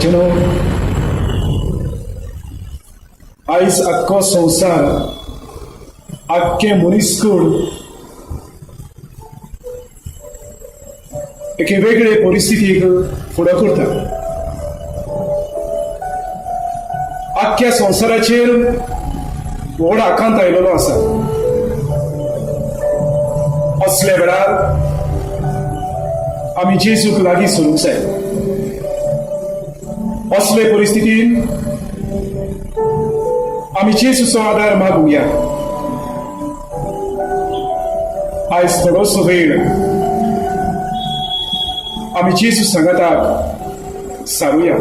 इश्टानो, आयज आख्खो संवसार, आख्खें मनीसकूळ एके वेगळे परिस्थितीक फुडो करता. आख्ख्या संवसाराचेर व्हड आकांत आयलेलो आसा. असल्या वेळार आमी जेजूक लागीं सरूंक जाय. असले परिस्थितीन आमी जेजूचो आदार मागुया. आयज थोडोसो वेळ आमी जेजू सांगाताक सारुया.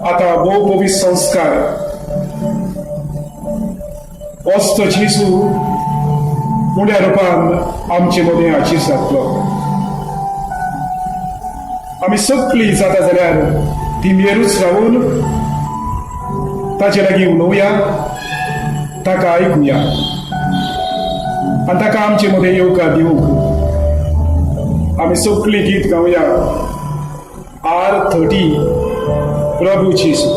आतां भोव पवित्र संस्कार वस्त जेजू उण्या रुपान आमचे मदें हाजीर जातलो. आमी सगळीं जाता जाल्यार दिमयेरूच रावून ताचे लागीं उलोवया, ताका आयकुया आनी ताका आमचे मदें येवकार दिवंक आमी सगळीं गीत गावया R30 प्रभू जेजू.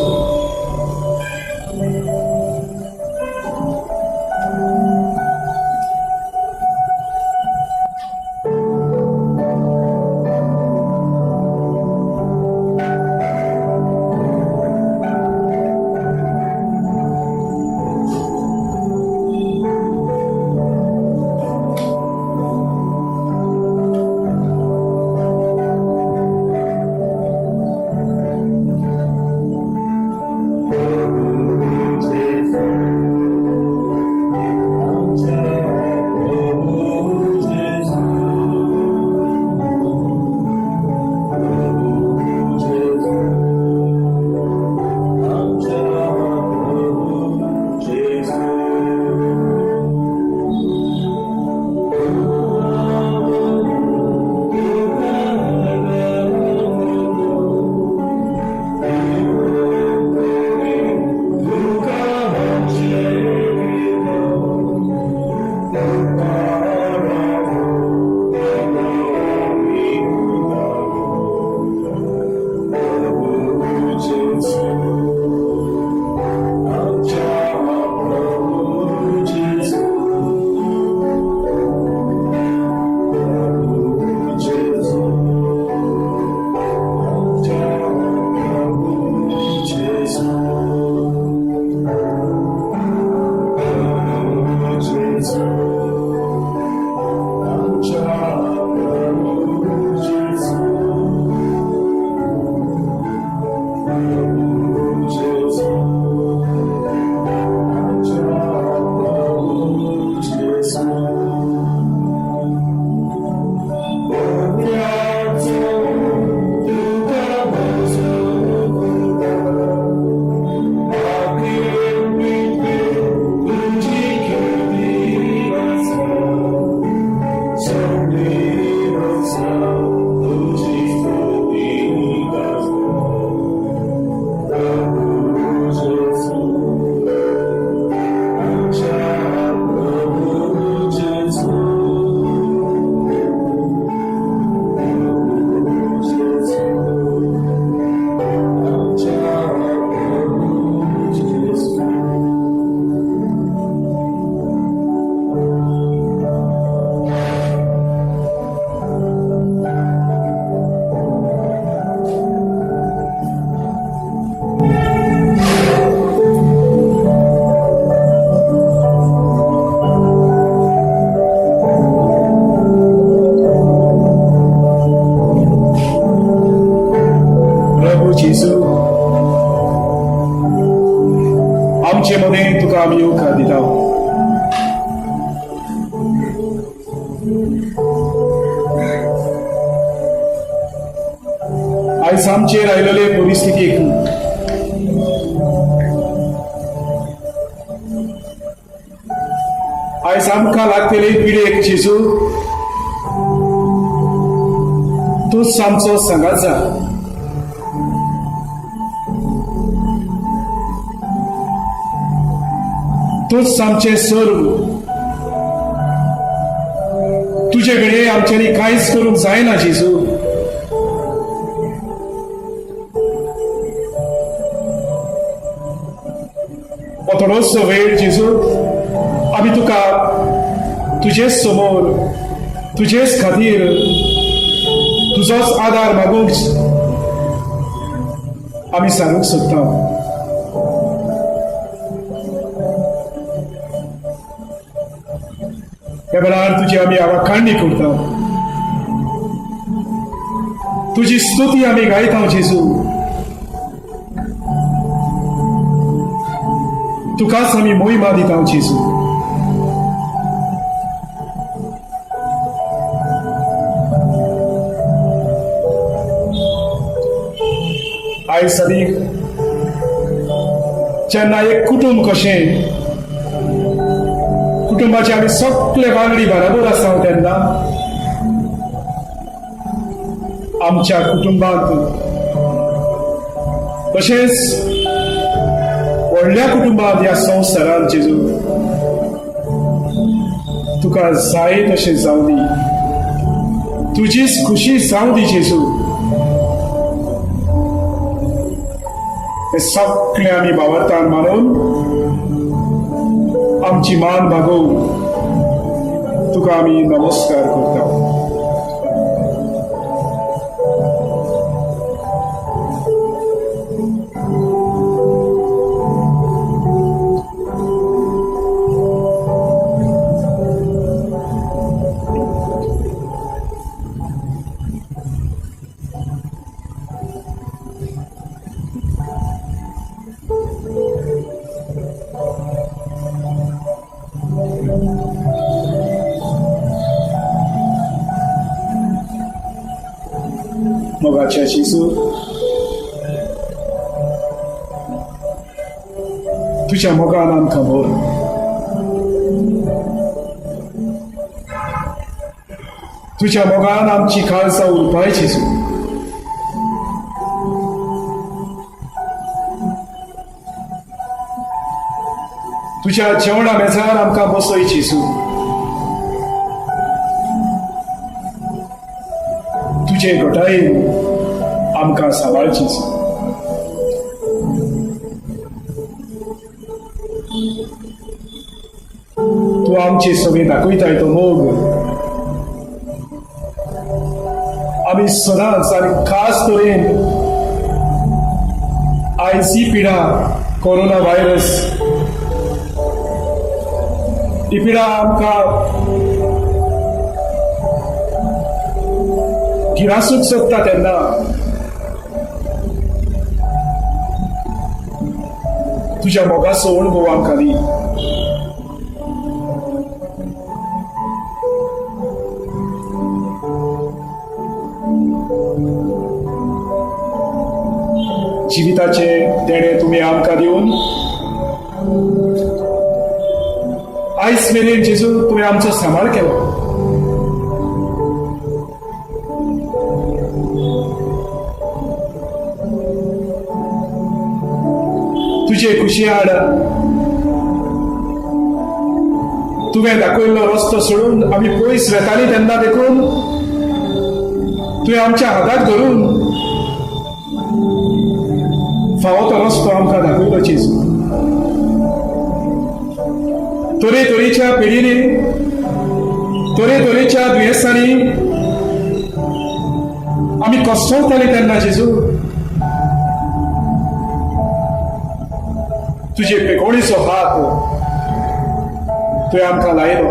प्रभू जेजू, आमचे मदें तुका आमी येवकार दिता. आयज आमचेर आयलेले परिस्थितीक, आयज आमकां लागतले पिडेक जेजू तूंच आमचो सांगात जा. तूंच आमचें सर्व. तुजे घडये आमच्यांनी कांयच करूंक जायना जेजू. हो थोडोसो वेळ जेजू आमी तुका तुजेच समोर, तुजेच खातीर तुजोच आदार मागूंक आमी सांगूंक सोदता. ह्या वेळार तुजी आमी आवाकांडी करता, तुजी स्तुती आमी गायता जेजू. तुकाच आमी मोहिमा दिता जेजू. आयज आमी जेन्ना एक कुटुंब कशें, कुटुंबाचे आमी सगळे वांगडी बराबर आसा, तेन्ना आमच्या कुटुंबांत तशेंच व्हडल्या कुटुंबांत, ह्या संवसारांत जेजू, तुका जाय तशें जावं दी, तुजीच खुशी जावं दी जेजू. हे सगळे आमी भावार्थान मानून आमची मान बागोवन तुका आमी नमस्कार करता. मोगाच्या जेजू, तुझ्या मोगान आमकां भर. तुझ्या मोगान आमची काळजां उरपाय जेजू. तुझ्या जेवणा मेजार आमकां बसय जेजू. तुझे घटायेन आमकां सांबाळ जेजू. तूं आमचे सगळे दाखयताय तो मोग आमी सदांच आनी खास तरेन आयज ही पिडा, कोरोना व्हायरस, ही पिडा आमकां गिरासूंक सोदता, तेन्ना तुज्या मोगाचो अणभव आमकां दी. जिविताचे देणे तुमी आमकां दिवन आयज मेरेन जेजू तुवें आमचो सांबाळ केलो. तुजे खुशी आड तुवें दाखयल्लो रस्तो सोडून आमी पयस वेताली, तेन्ना देखून तुवें आमच्या हाताक धरून फावो तो रस्तो आमकां दाखयलो जेजू. तरेतरेच्या पिडींनी, तरेतरेच्या दुयेंसांनी आमी कसवताली, तेन्ना जेजू तुजे पेकोणीचो हात तुवें आमकां लायलो.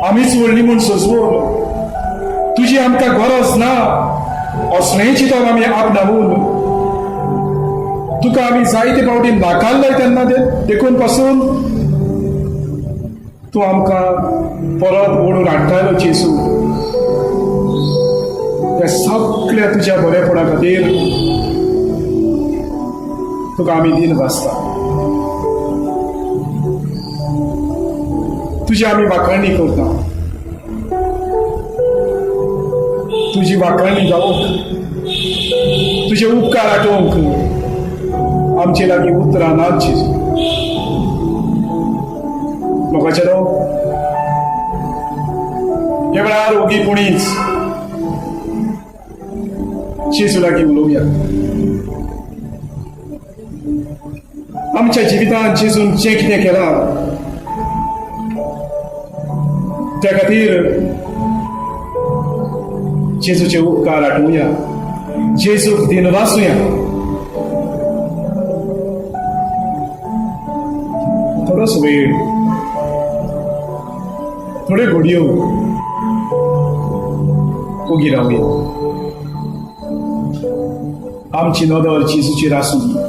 आमीच व्हडली म्हूण सजवून, तुजी आमकां गरज ना असलेंय चिंतप आमी आपणावून तुका आमी जायते फावटी नाकारलय, तेन्ना देखून पासून तूं आमकां परत ओडून हाडटालो जेजू. त्या सगळ्या तुज्या बरेपणा खातीर तुका आमी दीन भासता. तुजी आमी वाखाणी करता. तुजी वाखाणी जावंक, तुजे उपकार आठोवंक आमचे लागीं उतरां नात जेजू. मोगाचेलो, ह्या वेळार ओगी कोणीच जेजू लागीं उलोवया. आमच्या जिवितांत जेजून जें कितें केलां त्या खातीर जेजूचे उपकार आठोवया, जेजूक दिनवासूया. थोडोसो वेळ, थोड्यो घडयो ओगी रावया. आमची नदर जेजूचेर आसूं दी.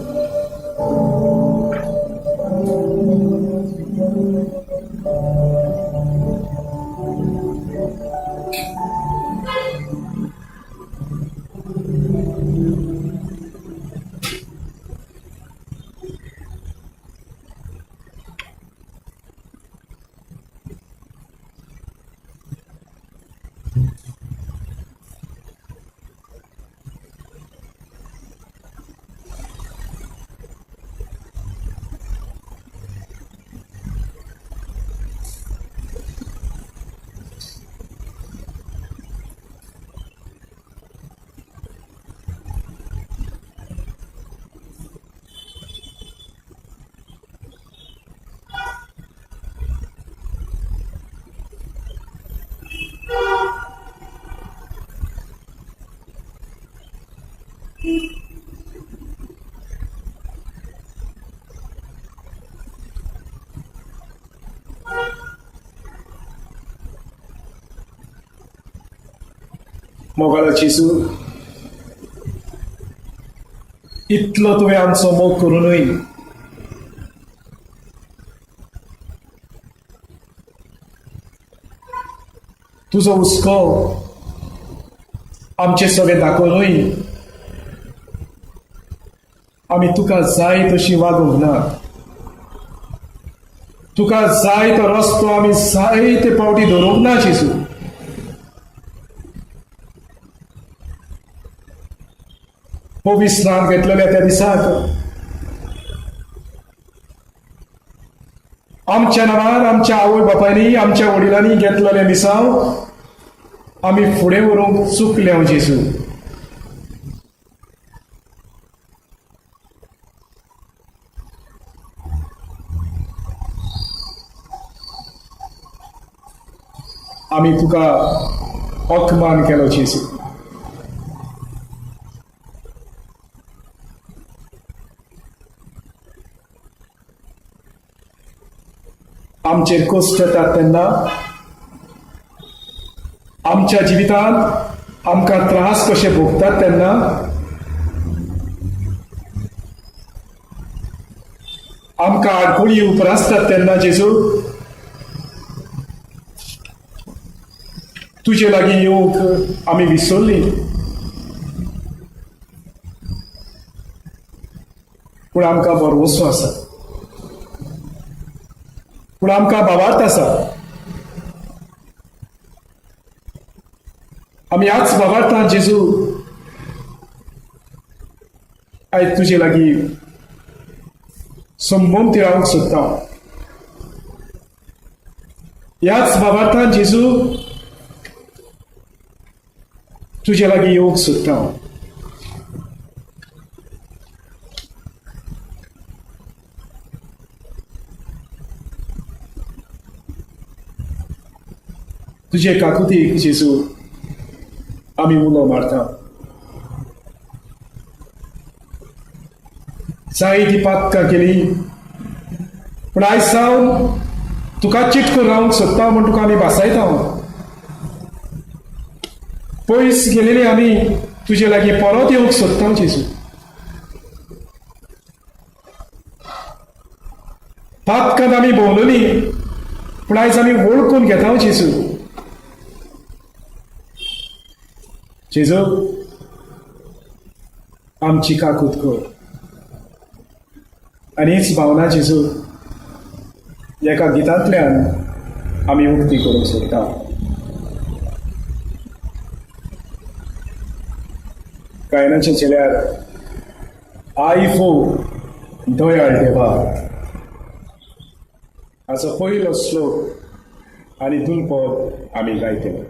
मोगालो जेजू, इतलो तुवें आमचो मोग करुनूय तुजो हुस्को आमचे सगळे दाखोवनूय आमी तुका जाय तशी वागूंक ना. तुका जाय तो रस्तो आमी जायते पावटी धरूंक ना जेजू. पवित्र स्नान घेतलेल्या त्या दिसाक आमच्या नांवार आमच्या आवय बापायनी, आमच्या वडिलांनी घेतलेलें मिसांव आमी फुडें व्हरूंक चुकले जेजू. आमी तुका अपमान केलो जेजू. आमचेर कश्ट येतात तेन्ना आमच्या जिवितांत आमकां त्रास कशे भोगतात तेन्ना आमकां आडखळी उपरासतात तेन्ना जेजू तुजे लागीं येवंक आमी विसरली. पूण आमकां भरवंसो आसा, पूण आमकां भावार्थ आसा. आमी ह्याच भावार्थान जेजू आयज तुजे लागीं संबंद रावंक सोदता. ह्याच भावार्थान जेजू तुजे लागीं येवंक सोदता. तुजे काकुतीक जेजू आमी उलो मारता. जायती पातकां केली, पूण आयज सावन तुका चिटकून रावंक सोदता म्हूण तुका आमी भासायता. पयस गेलेली आमी तुजे लागीं परत येवंक सोदता जेजू. पातकांत आमी भोंवलोली, पूण आयज आमी वळखून घेता जेजू. जेजू आमची काकूत कर. आनी हीच भावना जेजू एका गितांतल्यान आमी उक्ती करूंक सोदता. गायनाच्या चेल्यार आई फो दयाळ देवा. हाचो पयलो श्लोक आनी दुलपद आमी गायतले.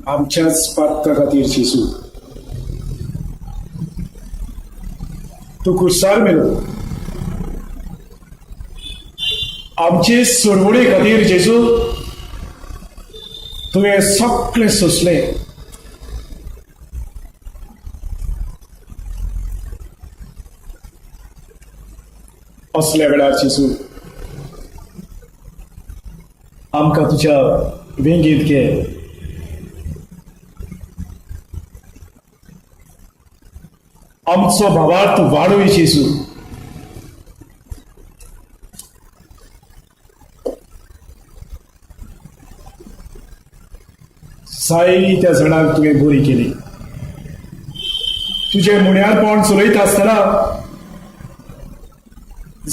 आमच्याच पातका खातीर जेजू तूं कुर्सार मेलो. आमचे सोडवणे खातीर जेजू तुवें सगळें सोंसलें. असल्या वेळार जेजू आमकां तुज्या वेंगेंत घे. आमचो भावार्थ वाडोय जेजू. जायत्या जाणांक तुवें बरी केली. तुजें मुण्यारपण चलयता आसतना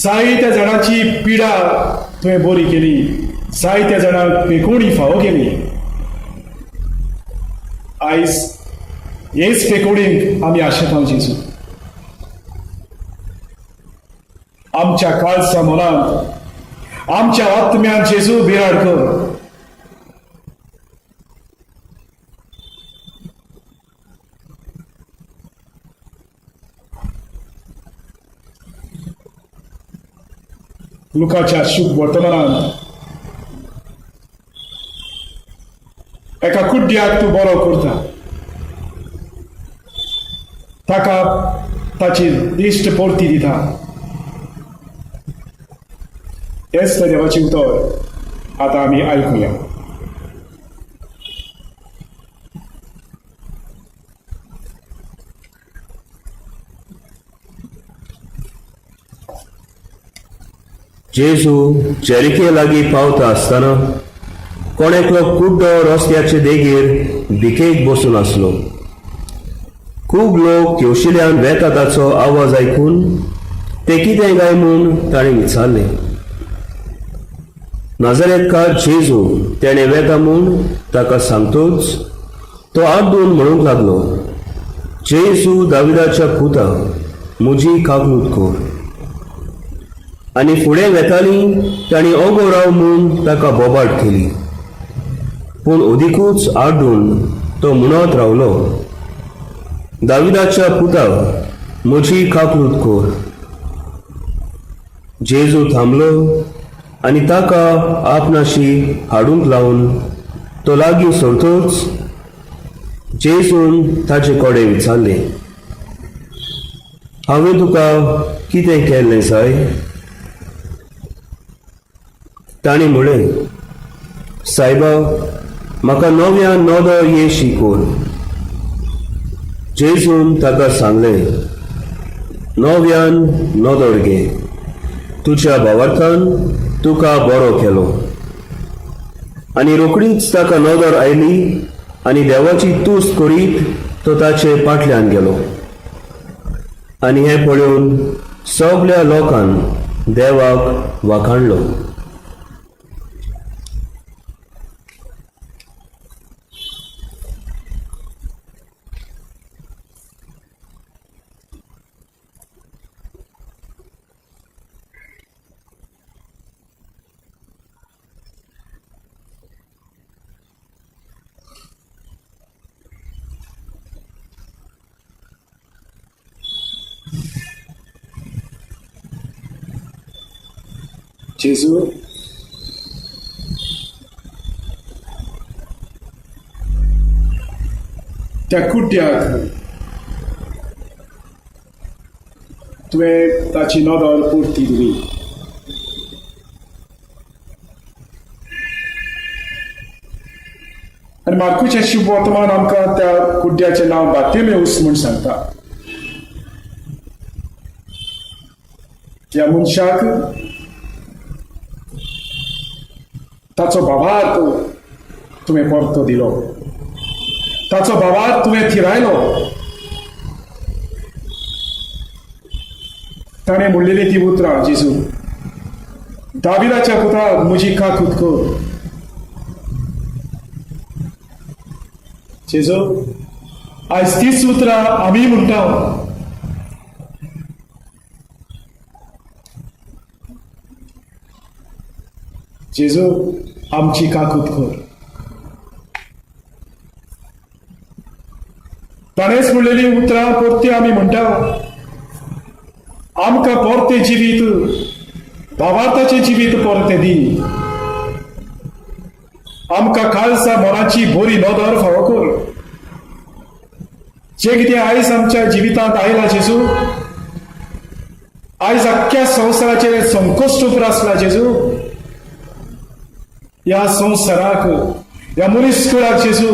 जायत्या जाणांची पिडा तुवें बरी केली. जायत्या जाणांक पेकोणी फावो केली. आयज हेच पेकोडींक आमी आशेतांव जेजू. आमच्या काळसा मनांत, आमच्या आत्म्यान जेजू बिराड कर. लुकाच्या शुभ वर्तमानांत एका कुड्ड्याक तूं बरो करता. ताका ताची दिश्ट परती दिता. हेच तर देवाचें उतर आतां आमी आयकुया. जेजू जेरिके लागीं पावता आसतना कोण एकलो कुड्डो रस्त्याचे देगेर भिकेक बसून आसलो. खूब लोक तेवशिल्यान वेता ताचो आवाज आयकून ते कितें काय म्हूण ताणें विचारलें. नाजारेतकार जेजू तेणें वेता म्हूण ताका सांगतूच तो आड्डून म्हणूंक लागलो, जेजू दाविदाच्या पुता, म्हजी काकलूत कर. आनी फुडें वेतालीं तांणी ओगो राव म्हूण ताका बोबाट केली. पूण अदिकूच आड्डून तो म्हणत रावलो, दाविदाच्या पुता, म्हजी काकलूत कर. जेजू थांबलो आनी ताका आपणाशी हाडूंक लावन तो लागीं सरतोच जेजून ताचे कडेन विचारलें, हांवें तुका कितें केल्लें जाय? ताणें म्हळें, सायबा, म्हाका नव्या नदर ये शिकोवन. जेजून ताका सांगलें, नव्यान नदर घे, तुज्या भावार्थान तुका बरो केलो. आनी रोखडीच ताका नदर आयली आनी देवाची तुस्त करीत तो ताचे फाटल्यान गेलो. आनी हें पळोवन सगल्या लोकान देवाक वाखाणलो. जेजू, त्या कुड्ड्याक तुवें ताची नदर परती दिली. आनी मार्कूचें शुभ वर्तमान आमकां त्या कुड्ड्याचें नांव बार्तिमेउस म्हूण सांगता. ह्या मनशाक ताचो भावार्थ तुवें परतो दिलो, ताचो भावार्थ तुवें थिरायलो. ताणें म्हणलेली ती उतरां, जेजू दाविदाच्या पुता म्हजी काकूत कर. जेजू, आयज तीच उतरां आमी म्हणटा. जेजू, आमची काकूत कर. ताणेंच म्हणलेली उतरां परती आमी म्हणटा. आमकां परतें जिवीत, भावार्थाचें जिवीत परतें दी. आमकां काळजा मनाची बरी नदर फावो कर. जें कितें आयज आमच्या जिवितांत आयलां जेजू, आयज आख्ख्या संवसाराचेर संकश्ट उप्रासला जेजू, ह्या संवसाराक, ह्या मनीस कुळाक जेजू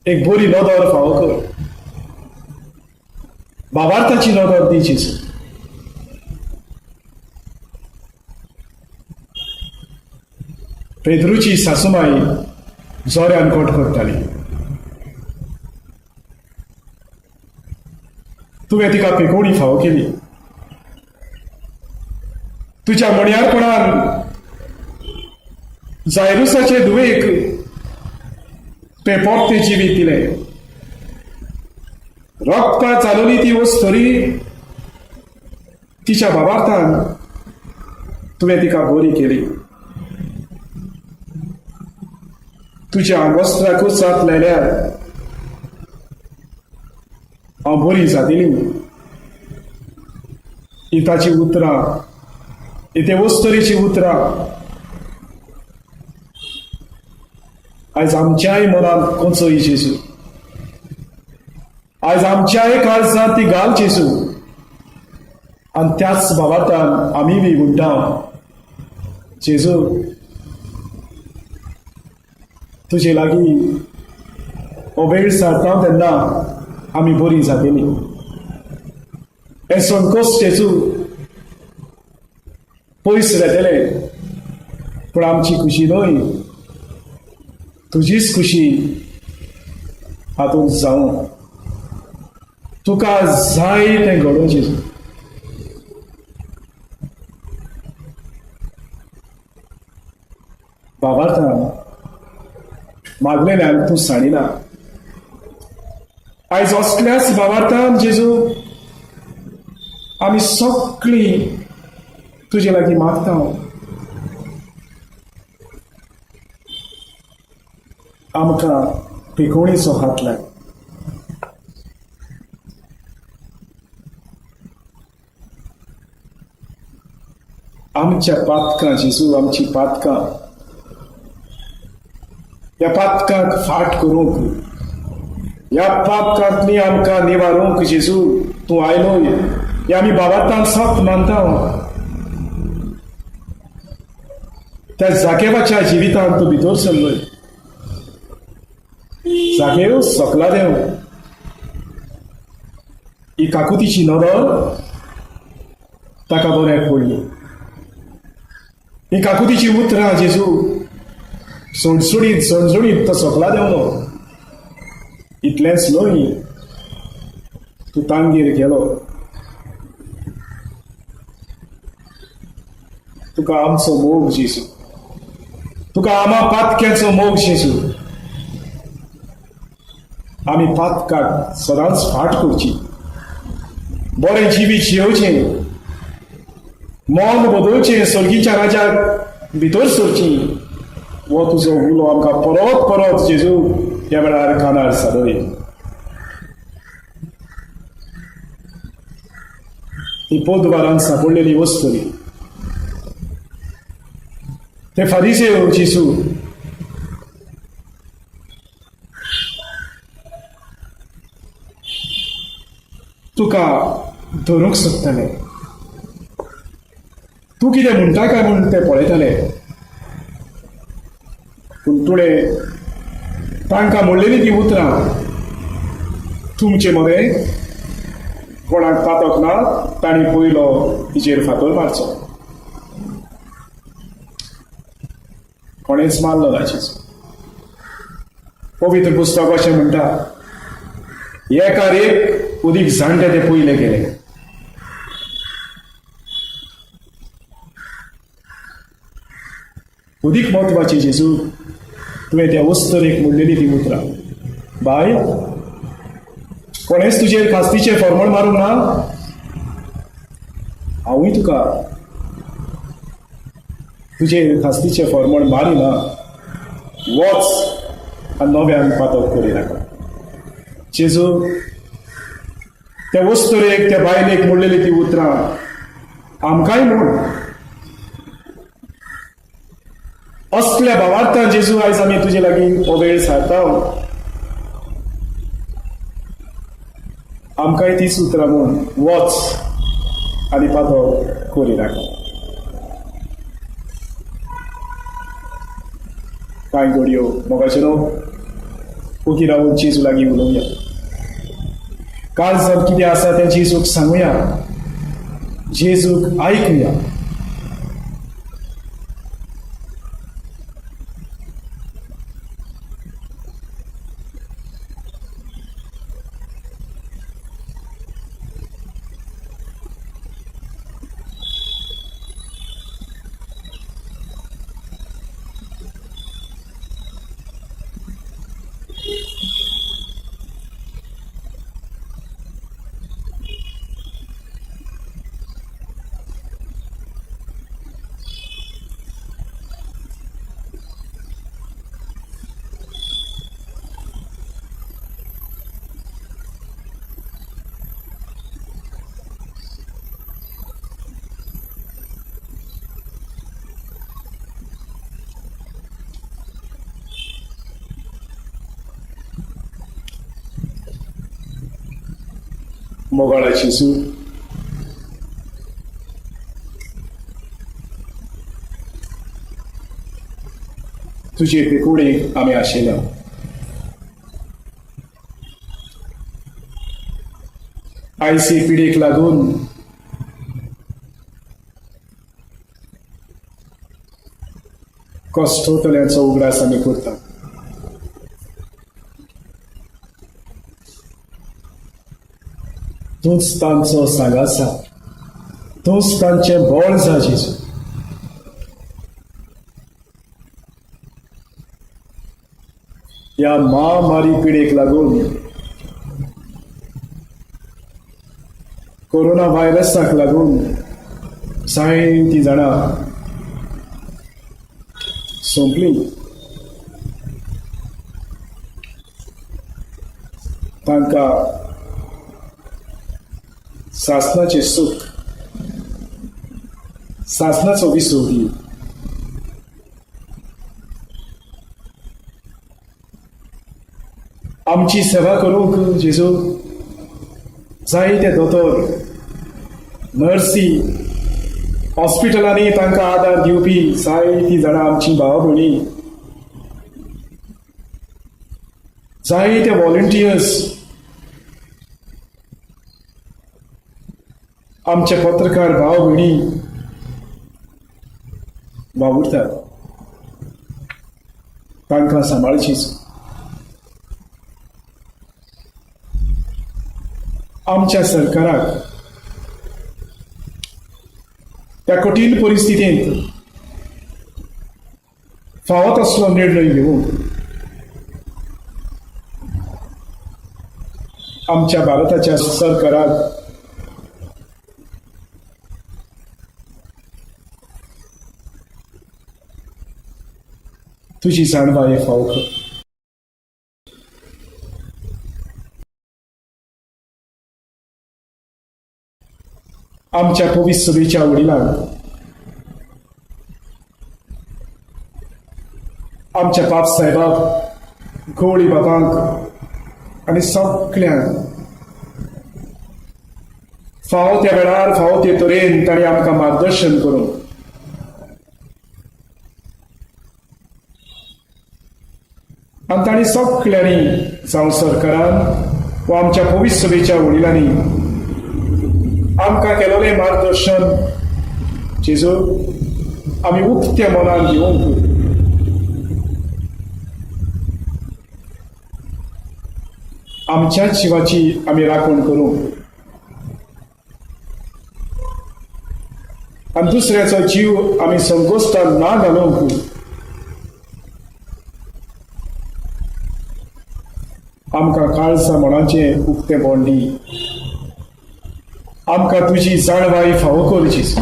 एक बरी नदर फावो कर, भावार्थाची नदर दी जेजू. पेद्रूची सासूमाई जोऱ्यान कोट करताली, तुवें तिका पेकोवणी फावो केली. तुज्या मणयारपणान जायरुसाचे धुवेक ते पोरते जिवीत दिलें. रक्ता चालवली ती वस्तरी तिच्या भावार्थान तुवें तिका बरी केली. तुज्या वस्त्राकूच हात लायल्यार हांव बरी जातली, ही ताची उतरां, ही ते वस्तरीची उतरां आयज आमच्याय मनांत कोंचय जेजू, आयज आमच्याय काळजांत ती घाल जेजू. आनी त्याच भावार्थान आमी बी म्हणटा, जेजू तुजे लागीं हो वेळ सारता तेन्ना आमी बरी जातली. हे संकोच जेजू पयस वेतले, पूण आमची खुशी न्हय, तुजीच खुशी हातूंत जावं. तुका जाय तें घडोवं जेजू. बाबार्थान मागलेल्यान तूं सांडिना. आयज असल्याच बाबार्थान जेजू आमी सगळीं तुजे लागीं मागता. आमकां पिकोवणीचो हात लाय. आमच्या पातकां जेजू, आमची पातकां, ह्या पातकांक फाट करूंक, ह्या पापकांतली आमकां निवारूंक जेजू तूं आयलो हें आमी बाबातान सत मानता. त्या जाकेवाच्या जिवितांत तूं भितर सरलोय. जाकेव सकला देव, ही काकुतीची नदर ताका बऱ्याक पडली. ही काकुतीची उतरां जेजू सणसणीत सणसणीत तो सकला देंवलो. इतलेंच न्हय, तूं तांगेर गेलो. तुका आमचो मोग जेजू, तुका आमा पातक्याचो मोग जेजू. आमी पातकाक सदांच फाट करची, बरें जिवीत जियोवचें, मन बदलचें, सर्गीच्या राज्याक भितर सरची. हो तुजो उलो आमकां परत परत जेजू ह्या वेळार कानार सादय. ही पोदवारान सांपडलेली वस्तू ते फारिसेव जेजू तुका धरूंक सोदताले, तूं कितें म्हणटा काय म्हूण ते पळयताले. पूण तुवें तांकां म्हणलेली ती उतरां, तुमचे मदें कोणाक पातक ना तांणी पयलो तिचेर फातर मारचो. कोणेच मारलो ना जेजू. पवित्र पुस्तक अशें म्हणटा, एकार एक उदीक जाणटे ते पयले गेले. उदीक म्हत्वाची जेजू तुवें त्या वस्तरेक म्हणलेली ती उतरां, बाय कोणेच तुजेर खास्तीचें फॉर्मल मारूंक ना, हांवूय तुका तुजेर खास्तीचें फॉर्मल मारिना, वच आनी नव्यान पातक करिनाका. जेजू त्या वस्तुरेक त्या बायलेक म्हणलेली ती उतरां आमकांय म्हूण. असल्या भावार्थान जेजू आयज आमी तुजे लागीं हो वेळ सारता. आमकांय तीच उतरां म्हूण, वच आनी पातक करिनाका. कांय घडयो मोगाचेरो ओगी रावन जेजू लागीं उलोवया. काळजांत कितें आसा तें जेजूक सांगुया, जेजूक आयकुया. मोगाळाची सूर तुजे पेकुडेक आमी आशिल्ले. आयसी पिढीक लागून कश्टोतल्यांचो उगडास आमी करता. तूंच तांचो सांगात जा, तूंच तांचें बळ जा जेजू. ह्या महामारी पिडेक लागून, कोरोना व्हायरसाक लागून जायतीं जाणां सोंपलीं. तांकां सासणाचें सूख, सासणाचो विसव दी. आमची सेवा करूंक जेजू जायते दोतोर, नर्सी, हॉस्पिटलांनी तांकां आदार दिवपी जायतीं जाणां आमची भाव भयणी, जायते व्हॉलंटियर्स, आमचे पत्रकार भाव भयणी वावुरतात, तांकां सांबाळचीच. आमच्या सरकाराक त्या कठीण परिस्थितींत फावो तसलो निर्णय घेवन आमच्या भारताच्या सरकाराक तुजी जाणवाय फावो कर. आमच्या पवित्र सभेच्या वडिलांक, आमच्या बाप साहेबाक, गवळी बाबांक आनी सगळ्यांक फावो त्या वेळार फावो ते तरेन तांणी आमकां मार्गदर्शन करून आनी तांणी सगळ्यांनी, जावं सरकारान वा आमच्या पवित्र सभेच्या वडिलांनी आमकां केलोलें मार्गदर्शन जेजू आमी उक्त्या मनान घेवंक आमच्याच जिवाची आमी राखण करूंक आनी दुसऱ्याचो जीव आमी संकोश्टान ना घालूंक आमकां काळसा मनाचें उक्तेपण दी. आमकां तुजी जाणवाय फावो कर जेजू.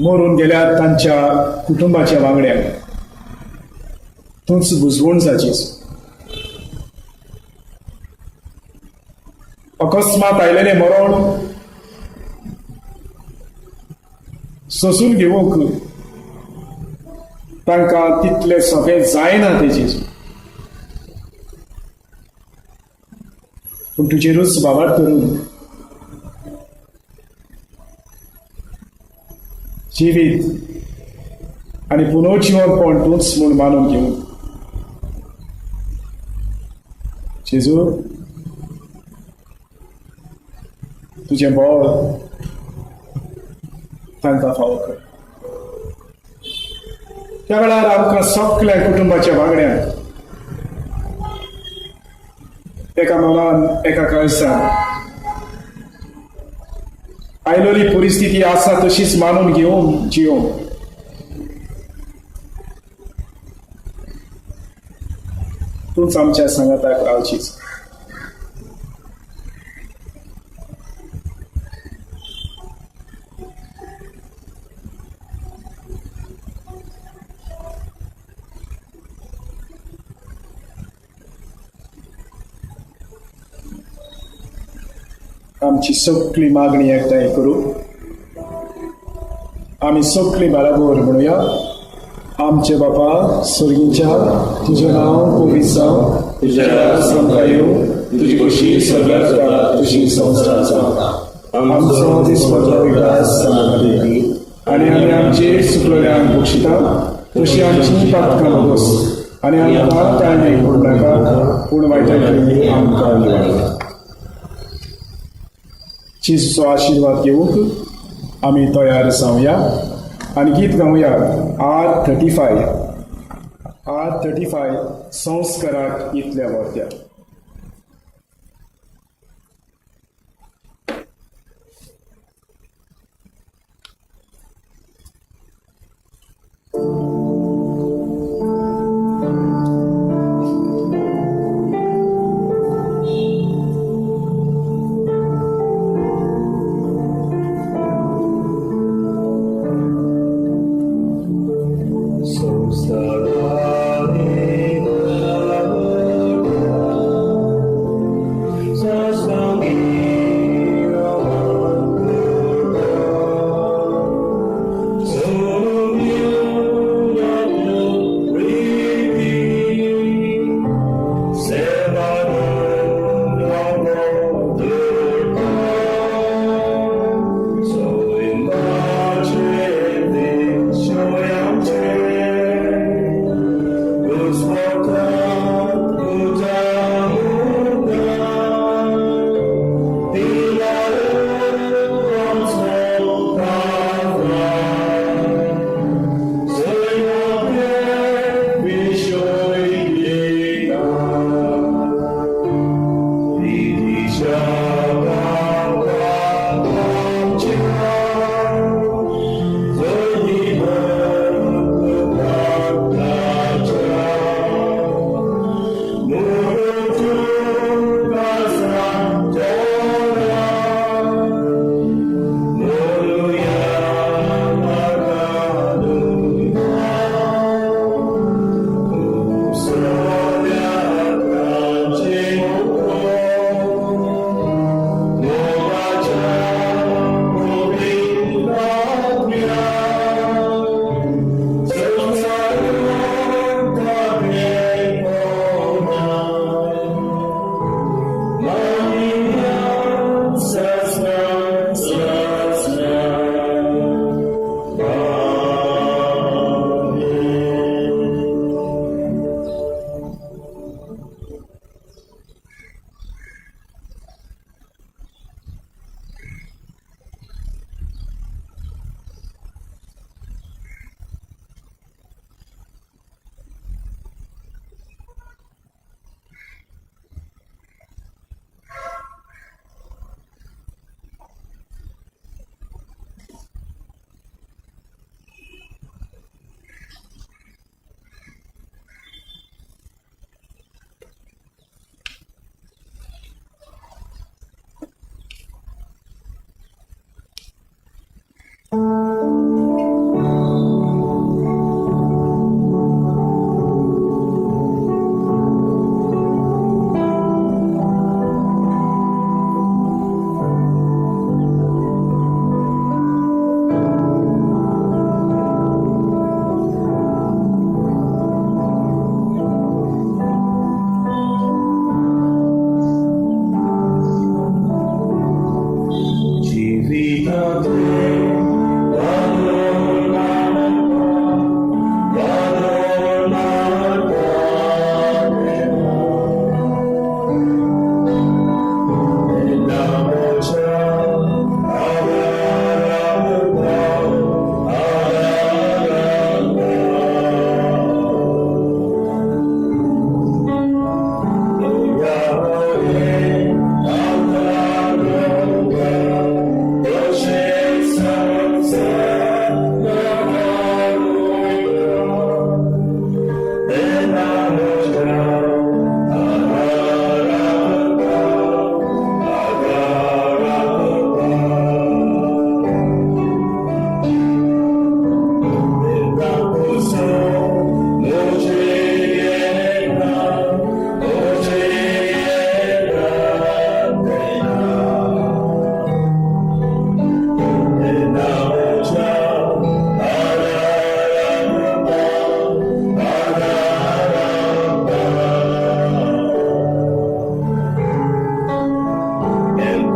मरून गेल्यार तांच्या कुटुंबाच्या वांगड्यांक तूंच बुजवण जा जेजू. अकस्मात आयलेलें मरण सोसून घेवंक तांकां तितलें सोंपें जायना तें जेजू, पूण तुजेरूच बाबार करून जिवीत आनी पुनर्जिवनपण तूंच म्हूण मानून घेवन जेजू तुजें बळ तांकां फावो कर. त्या वेळार आमकां सगळ्या कुटुंबाच्या वांगड्यांक एका मनान एका काळसान आयलोली परिस्थिती आसा तशीच मानून घेवन जियोवंक तूंच आमच्या सांगाताक रावचीच. आमची सगळी मागणी एकठांय करूं. आमी सगळीं बराबर म्हणुया. आमचे बापा सर्गीच्या, तुजें नांव पवित्र जावं, तुजें राज आमकां येवं, तुजी खोशी सगळ्याक जाता तुजी संवसार जावं. आमचो दिसपट्टो विकास आमकां दी आनी आमी आमचे सुकलेल्यांक बक्षिता तशी आमची पातकां भोगोस आनी आमकां ताळणेक पडूं नाका, पूण वायटांतली आमकां निवार. जेजूचो आशिर्वाद घेवंक आमी तयार जावया आनी गीत गावया R35, R35 संस्काराक इतल्या वर्त्या. संस्काराक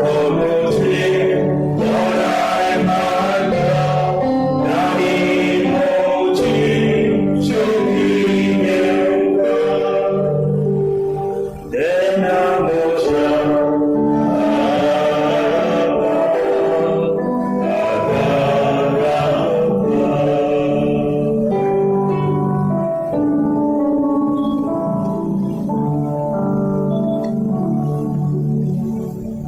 Amen.